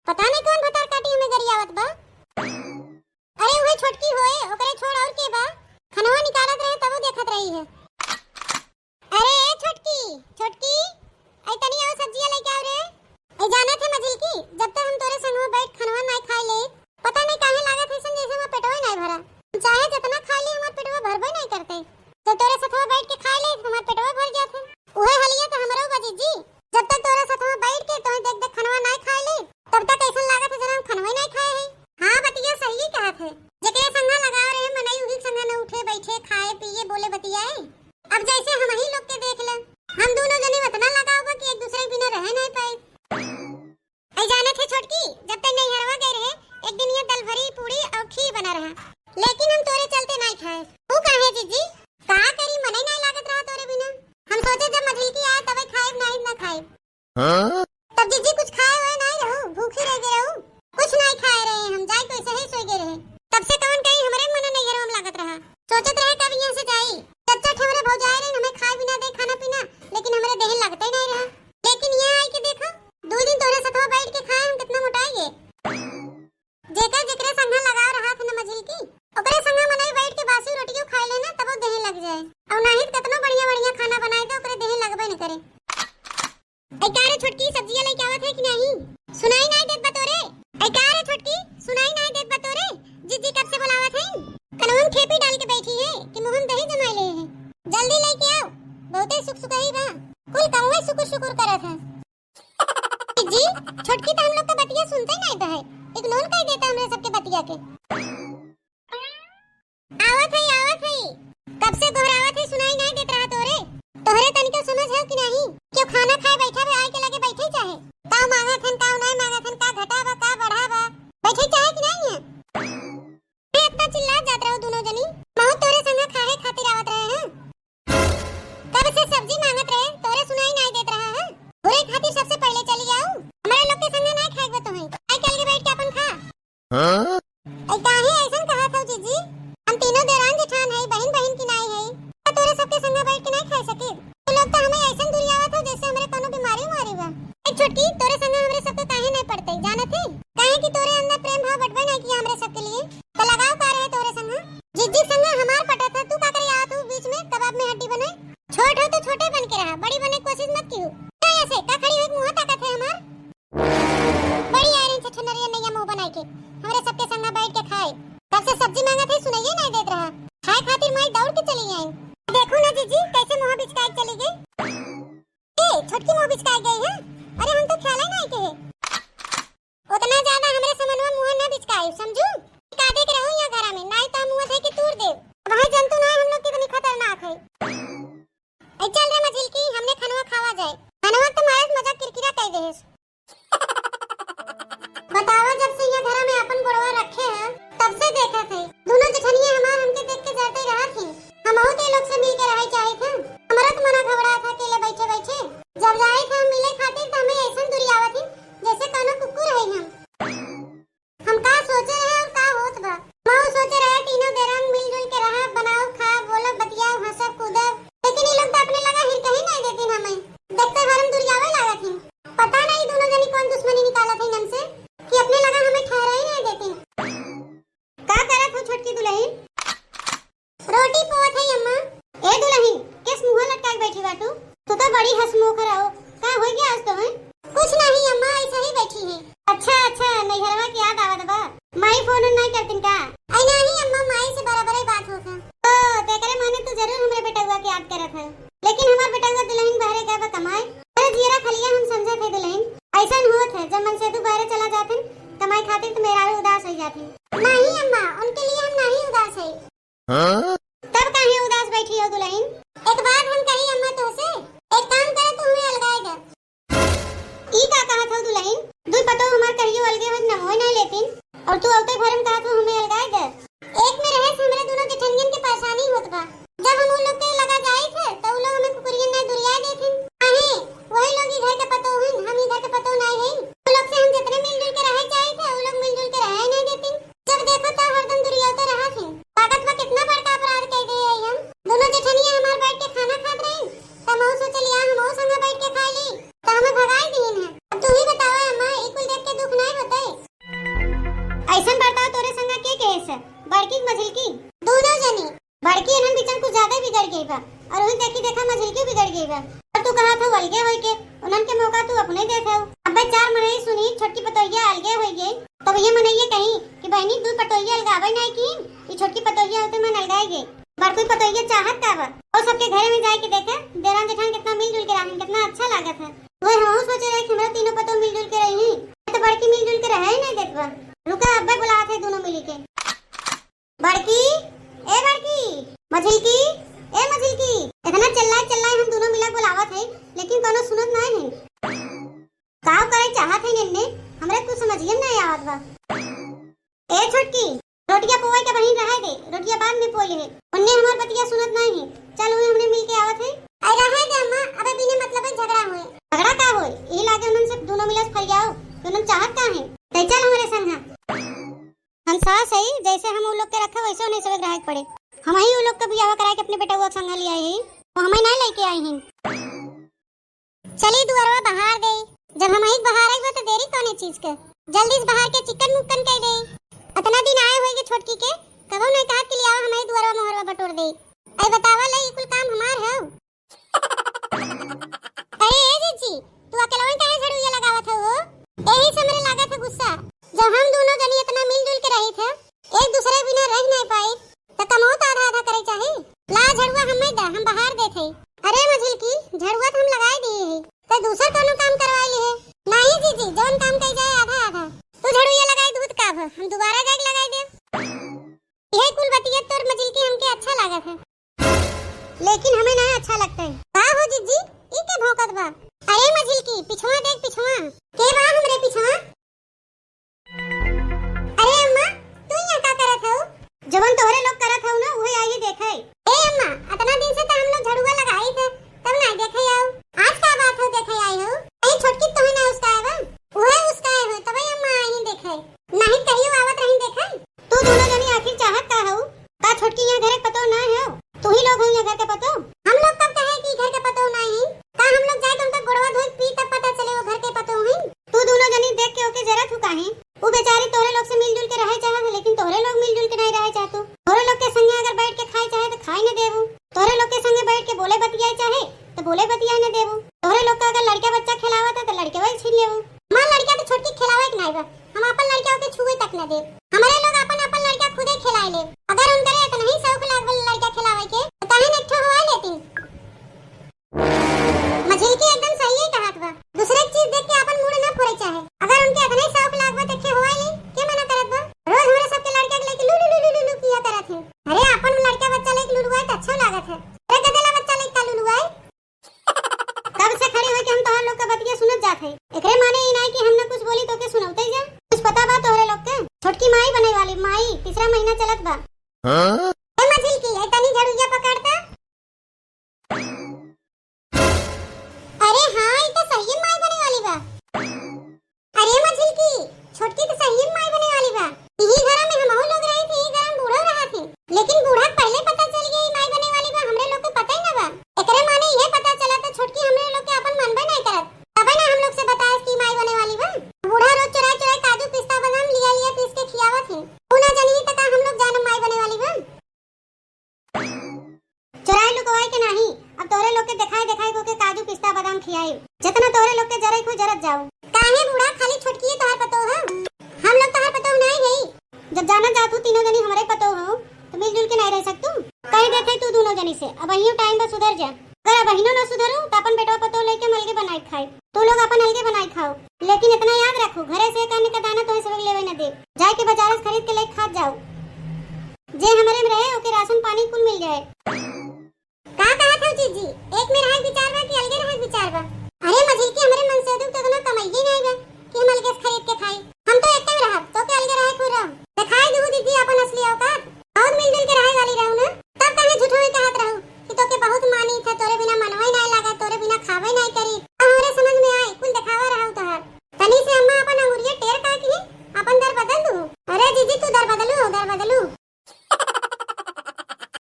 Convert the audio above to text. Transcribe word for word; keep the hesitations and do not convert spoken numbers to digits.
पता नहीं कौन भतार काटी हमें गरियावत बा। अरे उहे छोटकी होए, ओकरे छोड़ और के बा? खनवा निकालत रहे तबो देखत रही है। अरे ए छोटकी, छोटकी, आई तनी आओ सब्जिया लेके आओ रे। ए जानत है मझिलकी, जब तक हम तोरे संगवा बैठ खनवा नाई खाए ले, पता नहीं काहे लागत है सन जैसे हमार पेटवा नाई भरा। चाहे जितना खा ले हमार पेटवा भरबे नाई करते। तो तोरे सथवा बैठ के खाए ले हमार पेटवा भर जात है। उहे हलिया तो हमरो बा जीजी, जब तक तोरे सथवा बैठ के तोहे देख देख खनवा नाई खाए ले, तब तक ऐसन लागत है जना हम खनवे नाई खाए है। हाँ बतिया सही कहत है, जेकरे संगा लगाव रहे मनई उही संगा न उठे बैठे खाए पिए बोले बतियाए। अब जैसे हमही लोग के देख ले, हम दोनों जने उतना लगाव बा कि एक दूसरे के बिना रहे नहीं पाए। ऐ जानत है छोटकी, जब तक नैहरवा गए रहे, एक दिन ये दलभरी पूड़ी और खीर बना रहा, लेकिन हम तोरे चलते नहीं खाए। तू काहे जीजी? का करी, मने नहीं लागत रहा तोरे बिना। हम सोचे जब मझिलकी आए तबे खाए, नहीं ना खाए। हाँ? तब जीजी कुछ खाए हुए नहीं रहू, भूखी रह गए रहू। कुछ नहीं खाए रहे हम, जाए तो ऐसे ही सोए गए रहे। तब से कौन कहीं हमरे मन नैहरवा में लागत रहा। सोचत रहे कब यहाँ से जाई। चच्चा ठेवरे भौजाए रहे, हमें खाए बिना दे खाना पीना, लेकिन हमरे देह लगते नहीं रहा। लेकिन यहाँ आई के देखो, दो दिन तोरे सथवा बैठ के खाए हम कितना मोटाए गए। जेकर जेकरे संगा लगाव रहा था न मझिलकी, ओकरे संगा मनई बैठ के बासी रोटियों खाए लेना तबो देह लग जाए। और नाही त कितनो बढ़िया बढ़िया खाना बनाए तो ओकरे देह लगबे न करे। ऐ का रे छोटकी, सब्जिया लेके आवत है कि नहीं? सुनाई नहीं देत बा तोरे। ऐ का रे छोटकी, सुनाई नहीं देत बा तोरे। जीजी कब से बुलावत है, कनवा में ठेपी डाल के बैठी है कि मुंह में दही जमाए ले है। जल्दी लेके आओ, बहुते सुख सुखाई बा। कुल कौवे सुकुर सुकुर करत है। जी, छोटकी तो हम लोग का बतिया सुनते नहीं तो है, इग्नोर कर देता हमरे सबके बतिया के। आवत है, आवत है, कब से गोहरावत है, सुनाई नहीं देत रहा तोरे। तोहरे तनिको समझ है कि नहीं? क्यों खाना खाए बैठा भी आए के लगे बैठे ही चाहे। का मांगत हन, का नहीं मांगत हन, का घटा बा, का बढ़ा बा, बैठे ही चाहे कि नहीं है? अरे इतना चिल्लात जात रहो दोनों जनी, महू तोरे संग खाए खातिर आवत रहे हैं। कब से सब्जी मांगत रहे, तोरे सुनाई नाई देत रहा है। घुरे खातिर सबसे पहले चली आऊ। हमरा लोग के संगे नाई खाए के बा तोहे। आई के अलगे बैठ के अपन खा। हाँ? ऐ काहे ऐसन कहत हो जीजी? हम तीनों देरान जेठान है, बहिन बहिन की नाई है। का तोरे सबके संगे बैठ के नाई खाए सके? तू लोग तो हमें ऐसन दुरियावत हो जैसे हमरे कोनो बीमारी उमारी बा। ए छोटकी, तोरे संगे हमरे सबके काहे नाई पड़ते, जानत है? काहे कि तोरे अंदर प्रेम भाव बटबे नाई किया हमरे सबके लिए। तो लगाव का रहे तोरे संगे? जीजी संगे हमार पटत है, तू का करे आवत हो बीच में कबाब में हड्डी बने? छोट हो तो छोटे बन के रहा, बड़ी बने कोशिश मत कियो। का ऐसे का खड़ी हुई मुंह ताकत है हमार? बड़ी आ रही छछनरिया नैया मुंह बनाए के, हमरे सबके संगे बैठ के खाए। कब से सब्जी मांगत है, सुनाइए नहीं देत रहा। खाए खातिर माई दौड़ के चली आई। देखो ना जीजी कैसे मुंह बिचकाए के चली गई। ए, छोटकी मुंह बिचकाए गई है। अरे हम तो ख्याल ही नहीं के है। उतना ज्यादा हमरे समनवा मुंह ना बिचकाए, समझू? का देख रहू यहाँ घरा में, नाई तो हम मुंह धे के तूर देव। अब है जंतु ना है, हम लोग कितनी खतरनाक है। ए, चल रे मझिलकी, हमने खनवा खावा जाए। खनवा तो मारत मजाक किरकिरा कह देहेस। बतावा, जब से यहाँ घरा में अपन गोड़वा रखे है, तब से देखत है, दोनों जेठनिया हमार हमके देख के जरते रहत ही। हमहू तो ये लोग से मिल के रहे चाहे थे। हमारा तो मना घबरा था अकेले बैठे बैठे। जब जाए थे हम मिले खातिर, तो हमें ऐसन दूरी आवत ही, जैसे कोनो कुकुर है हम। हम का सोचे रहे और का होत बा? हम सोचे रहे तीनों बेरंग मिलजुल के रहा, बनाओ, खा, बोलब, बतियाओ, हंसब, कूदब। लेकिन ये लोग तो अपने लगा हिर कहीं नहीं देती हमें। देखते भरम दुरियावे लागत ही। पता नहीं दोनों जनी कौन दुश्मनी निकालत है हमसे कि अपने लगा हमें ठहरे ही नहीं देती। का करत हो छोटकी दुल्हन? रोटी पोत है अम्मा। ए दुल्हन, किस मुंह लटका के बैठी बाटू? तू तो बड़ी हंसमुख रहो, का हो गया आज तुम्हें? कुछ नहीं अम्मा, ऐसे ही बैठी है। अच्छा अच्छा, नैहरवा की याद आवत बा। माई फोन नहीं करतीन का? आई नहीं अम्मा, माई से बराबर ही बात होत है। ओ, तेकरे माने तू जरूर हमरे बेटउआ की याद करत है। लेकिन हमार बेटउआ दुल्हन बहरे गए बा कमाए। अरे जियरा खलिया हम समझत है दुल्हन। ऐसन होत है, जब मनसेधु बहरे चला जात है कमाए खातिर, तो मेहरारू उदास हो जात है। नहीं अम्मा, उनके लिए हम नहीं उदास है। हाँ? तब काहे उदास बैठी हो दुल्हन? एक बात हम कही अम्मा तोहसे, एक काम करे, तू हमें अलगाए दे। ई का कहत हो दुल्हन? दुई पतोह हमार कहियो अलगे होत न होए ना लेतिन, और तू अवते भरम कहत हो हमें अलगाए दे। एक में रहे से हमरे दोनों जेठनियन के परेशानी होत बा। जब हम उन लोग के लगा जाई थे, तो उ लोग हमें कुकुरियन ना दुरियाए देथिन। काहे? वही लोग ई घर के पतोह हन, हम ई घर के पतोह नाई हई। उ लोग से हम जितने मिलजुल के रहे चाही थे, उ लोग मिलजुल के रहे नहीं देथिन। जब देखो तो हरदम दुरियाते रहत ही। ताकत बा कितना बड़का अपराध कह दे हई हम। दोनों जेठनिया हमार बैठ के खाना खा बा, और वही देखी देखा मझिलकी बिगड़ गई बा। और तू कहत हऊ अलगे होई के, उन्हन के मौका तू अपने देत हऊ। अबे चार मनई सुनी, छोटकी पतोहिया अलगे होई गई, तब ये मनई ये कही कि बहनी, तू पतोहिया अलगावे नहीं की, ये छोटकी पतोहिया होते मन अलगाई गई। बड़की पतोहिया चाहत का बा? और सबके घरे में जाए के देखे, देरान जेठान कितना मिलजुल के रहन, कितना अच्छा लागत है। वही हमहू सोचे रहे कि हमरा तीनों पतोह मिलजुल के रही, तो बड़की मिलजुल के रहे ही नहीं देत बा। रुका, अब्बे बुलावत है दोनों मिली के। बड़की, ए बड़की, मझिलकी, ए मझिलकी, इतना चिल्लाए चिल्लाए हम दोनों मिला बुलावत है, लेकिन कोनो सुनत नहीं है। का करे चाहत है इन्ने, हमरे कुछ समझिए में नहीं आवत बा। ए छोटकी, रोटिया पोए के बहिन रहे दे, रोटिया बाद में पोई है। उन्ने हमार बतिया सुनत नहीं है। चल, उन्हें हमने मिल के आवत है। अरे रहे दे अम्मा, अबे बिना मतलब झगड़ा होए। झगड़ा का होए? यही लागे उन्हन से दोनों मिला से फरियाओ, कि उन्हन चाहत का है। ते चल हमारे संग है। हम सास है, जैसे हम उ लोग के रखे वैसे उन्हें सब रहे के पड़े। हम ही उ लोग के बियाह कराए के अपने बेटवा के संग ले आए हैं, वो हमें नहीं लेके आई हैं। चली दुअरवा बहार देई। जब हम ही बहार आई बा तो देरी कौने चीज के? जल्दी से बहार के चिकन मुक्कन कर देई। अतना दिन आए होए के छोटकी के, कबो नहीं कहत के लियाओ हम ही दुअरवा मोहरवा बटोर देई। ऐ बतावा ले, ई कुल काम हमार है? अरे ए जीजी, तू अकेलवन काहे झाड़ू ये लगावत हो? यही से हमरे लागत है गुस्सा। जब हम दोनों जनी इतना मिलजुल के रही थे, एक दूसरे बिना रह नहीं पाई, तो कमो तो आधा आधा करे चाही। ला झड़ुआ हमें दा, हम बहार देत हई। अरे मझिलकी, झड़ुआ तो हम लगाए दिए है, तो दूसर कोनो काम करवाई ले है। नहीं जीजी, जौन काम कही जाए आधा आधा। तू झड़ुआ लगाई दूध का भ, हम दोबारा जाके लगाई दे। यह कुल बतिया तोर मझिलकी हमके अच्छा लागत है, लेकिन हमें नहीं अच्छा लगता है। का हो जीजी, ई के भौंकत बा? अरे मझिलकी, पिछवा देख पिछवा। के बा हमरे पिछवा? अरे अम्मा, तू यहाँ का करत हऊ? जवन तोहरे लोग करत हऊ ना, उहे आई देखे। ए अम्मा, अतना दिन से तो हम लोग झड़ुआ लगाई थे, तब ना देखे आओ। आज का बात हो देखे आई हो? ए छोटकी तोहे ना उसका आवा? उहे उसका आए हो, तबे अम्मा आई देखे। नहीं कहियो आवत रही देखे। तू दोनों जनी आखिर चाहत का हऊ? का छोटकी यहाँ घर के पतोह ना हो? तू ही लोग हो यहाँ घर के पतोह? हम लोग कब कहे कि घर के पतोह ना ही? का हम लोग जाए तो उनका गोड़वा धोए पी तब पता चले वो घर के पतोह हैं? तू दोनों जनी देख के ओके जरत हू काहे? उ बेचारी तोहरे लोग से मिलजुल के रहे चाहत है, लेकिन तोहरे लोग मिलजुल के नहीं रहे चाहतू। तोहरे लोग के संगे अगर बैठ के खाए चाहे तो खाए न देबू, तोहरे लोग के संगे बैठ के बोले बतियाए चाहे तो बोले बतियाए न देबू। तोहरे लोग का अगर लड़का बच्चा खिलावत है तो लड़के वही छीन लेबू। हमार लड़का तो छोटकी खिलावे के नहीं बा, हम अपन लड़का ओके छुए तक न देब। हमारे लोग अपन अपन लड़का खुदे खिलाए ले। अगर उनकरे इतना ही शौक लागल लड़का खिलावे के तो काहे न एक ठो हवाई लेती। मझिलकी एकदम सही ही कहत बा। दूसरे के चीज देख के अपन मूड ना फोड़े चाहे। अगर उनके इतने शौक लाग बा, देखे हुआ ही, के मना करत बा? रोज हमरे सबके लड़का के लेके लू लू लू लू लू लू किया करत है। अरे अपन लड़का बच्चा लेके लुलुआए त अच्छा लागत है। अरे गदेला बच्चा लेके का लुलुआए? कब से खड़े होके हम तोहर लोग का बतिया सुनत जात है। एकरे माने ई नाई कि हम ना कुछ बोली तो के सुनौते जा। कुछ पता बा तोहरे लोग के? छोटकी माई बने वाली, माई, तीसरा महीना चलत बा। हाँ? ए मझिलकी, ए तनी झड़ुइया पकड़ता। अरे हाँ, ई तो सही माई बने वाली बा। अरे मझिलकी, छोटकी तो सही माई बने वाली बा। यही घर में हमहू लोग रहे थे, यही घर में बूढ़ो रहा थे, लेकिन बूढ़ा पहले पता चल गया ई माई बने वाली बा, हमरे लोग के पता ही ना बा। एकरे माने ये पता चला तो छोटकी हमरे लोग के अपन मानबे नहीं करत, तबे ना हम लोग से बताए कि माई बने वाली बा। बूढ़ा रोज चुराए चुराए काजू पिस्ता बादाम लिया लिया पीस के खियावत है, उ ना जानी तो का हम लोग जानब माई बने वाली बा। चोराई लुकवाई के नाही, अब तोहरे लोग के देखाई देखाई को के काजू पिस्ता बादाम खियाई। जितना तोहरे लोग के जरे को जरत जाओ। काहे बूढ़ा, खाली छोटकी ही तोहर पतोह है? हम लोग तोहर पतोह नहीं है। जब जाना जात हूँ तीनों जनी हमरे पतोह हो, तो मिलजुल के नहीं रह सकतू। कह देते तू दोनों जनी से, अब अहियो टाइम बा सुधर जा। अगर अब अहिनो ना सुधरू, तो अपन बेटवा पतोह लेके हम अलगे बनाई खाई। तू लोग अपन अलगे बनाई खाओ, लेकिन इतना याद रखो, घरे से एक आने का दाना तोहे सबक लेवे न दे। जाए के बाजार से खरीद के लेके खात जाओ। जे हमरे में रहे, ओके राशन पानी कुल मिल जाए। का कहत हो जीजी?